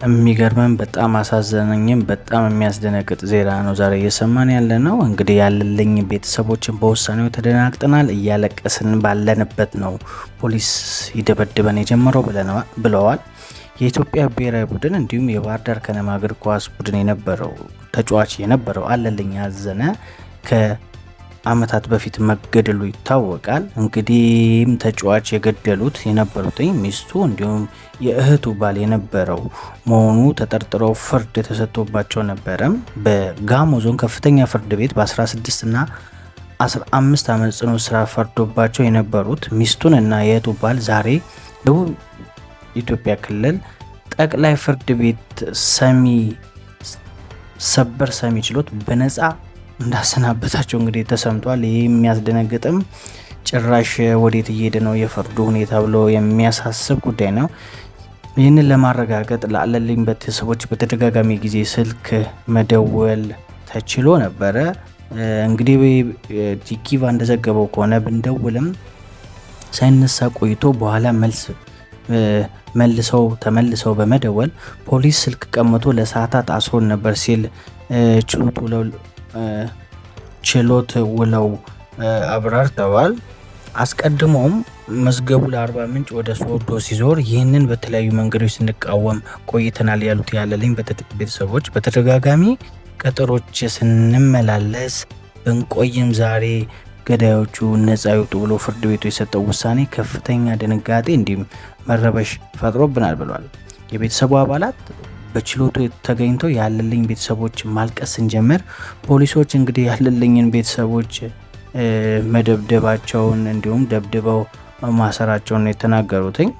የሚገርመን በጣም አሳዘነኝም በጣም የሚያስደነግጥ ዜና ነው ዛሬ እየሰማን ያለ ነው። እንግዲህ ያለልኝ ቤተሰቦችን በውሳኔው ተደናግጠናል፣ እያለቀስን ባለንበት ነው ፖሊስ ይደበድበን የጀመረው ብለዋል። የኢትዮጵያ ብሔራዊ ቡድን እንዲሁም የባህር ዳር ከነማ እግር ኳስ ቡድን የነበረው ተጫዋች የነበረው አለልኝ አዘነ ከአመታት በፊት መገደሉ ይታወቃል። እንግዲህም ተጫዋች የገደሉት የነበሩት ሚስቱ እንዲሁም የእህቱ ባል የነበረው መሆኑ ተጠርጥረው ፍርድ ተሰጥቶባቸው ነበረም። በጋሞ ዞን ከፍተኛ ፍርድ ቤት በ16 እና 15 ዓመት ጽኑ እስራት ፈርዶባቸው የነበሩት ሚስቱን እና የእህቱ ባል ዛሬ ደቡብ ኢትዮጵያ ክልል ጠቅላይ ፍርድ ቤት ሰሚ ሰበር ሰሚ ችሎት በነፃ እንዳሰናበታቸው እንግዲህ ተሰምቷል። ይህ የሚያስደነግጥም ጭራሽ ወዴት እየሄደ ነው የፍርዱ ሁኔታ ብሎ የሚያሳስብ ጉዳይ ነው። ይህንን ለማረጋገጥ ለአለልኝ ቤተሰቦች በተደጋጋሚ ጊዜ ስልክ መደወል ተችሎ ነበረ። እንግዲህ ቲኪቫ እንደዘገበው ከሆነ ብንደውልም ሳይነሳ ቆይቶ በኋላ መልስ መልሰው ተመልሰው በመደወል ፖሊስ ስልክ ቀምቶ ለሰዓታት አስሮን ነበር ሲል ችሎት ውለው አብራርተዋል። አስቀድሞም መዝገቡ ለአርባ ምንጭ ወደ ሶዶ ሲዞር ይህንን በተለያዩ መንገዶች ስንቃወም ቆይተናል ያሉት ያለልኝ ቤተሰቦች በተደጋጋሚ ቀጠሮች ስንመላለስ ብንቆይም ዛሬ ገዳዮቹ ነጻ ይውጡ ብሎ ፍርድ ቤቱ የሰጠው ውሳኔ ከፍተኛ ድንጋጤ እንዲሁም መረበሽ ፈጥሮብናል ብሏል። የቤተሰቡ አባላት በችሎቱ ተገኝተው ያለልኝ ቤተሰቦች ማልቀስ ስንጀምር ፖሊሶች እንግዲህ ያለልኝን ቤተሰቦች መደብደባቸውን እንዲሁም ደብድበው ማሰራቸውን የተናገሩትኝ።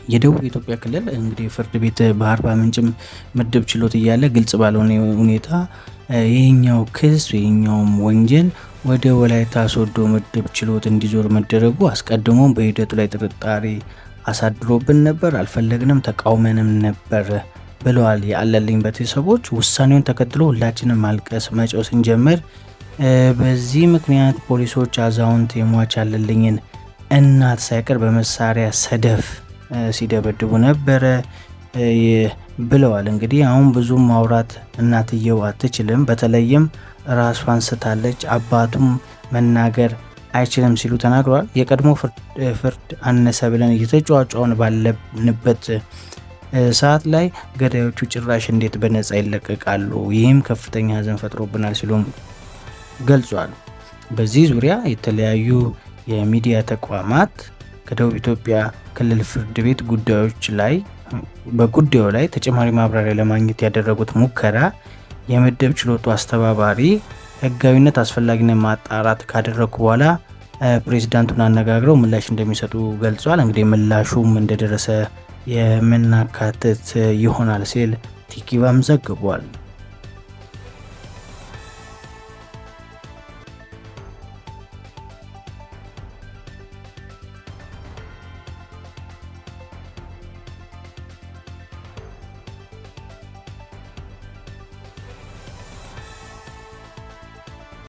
የደቡብ ኢትዮጵያ ክልል እንግዲህ ፍርድ ቤት በአርባ ምንጭም ምድብ ችሎት እያለ ግልጽ ባልሆነ ሁኔታ ይህኛው ክስ ይህኛውም ወንጀል ወደ ወላይታ ሶዶ ምድብ ችሎት እንዲዞር መደረጉ አስቀድሞም በሂደቱ ላይ ጥርጣሬ አሳድሮብን ነበር፣ አልፈለግንም፣ ተቃውመንም ነበር ብለዋል የአለልኝ ቤተሰቦች። ውሳኔውን ተከትሎ ሁላችንም ማልቀስ መጮህ ስንጀምር በዚህ ምክንያት ፖሊሶች አዛውንት የሟች አለልኝን እናት ሳይቀር በመሳሪያ ሰደፍ ሲደበድቡ ነበረ ብለዋል። እንግዲህ አሁን ብዙ ማውራት እናትየው አትችልም፣ በተለይም ራሷን ስታለች፣ አባቱም መናገር አይችልም ሲሉ ተናግረዋል። የቀድሞ ፍርድ አነሰ ብለን እየተጫዋጫውን ባለንበት ሰዓት ላይ ገዳዮቹ ጭራሽ እንዴት በነፃ ይለቀቃሉ? ይህም ከፍተኛ ሐዘን ፈጥሮብናል ሲሉም ገልጿል። በዚህ ዙሪያ የተለያዩ የሚዲያ ተቋማት ከደቡብ ኢትዮጵያ ክልል ፍርድ ቤት ጉዳዮች ላይ በጉዳዩ ላይ ተጨማሪ ማብራሪያ ለማግኘት ያደረጉት ሙከራ የምድብ ችሎቱ አስተባባሪ ሕጋዊነት አስፈላጊነት ማጣራት ካደረጉ በኋላ ፕሬዚዳንቱን አነጋግረው ምላሽ እንደሚሰጡ ገልጿል። እንግዲህ ምላሹም እንደደረሰ የምናካትት ይሆናል ሲል ቲኪቫም ዘግቧል።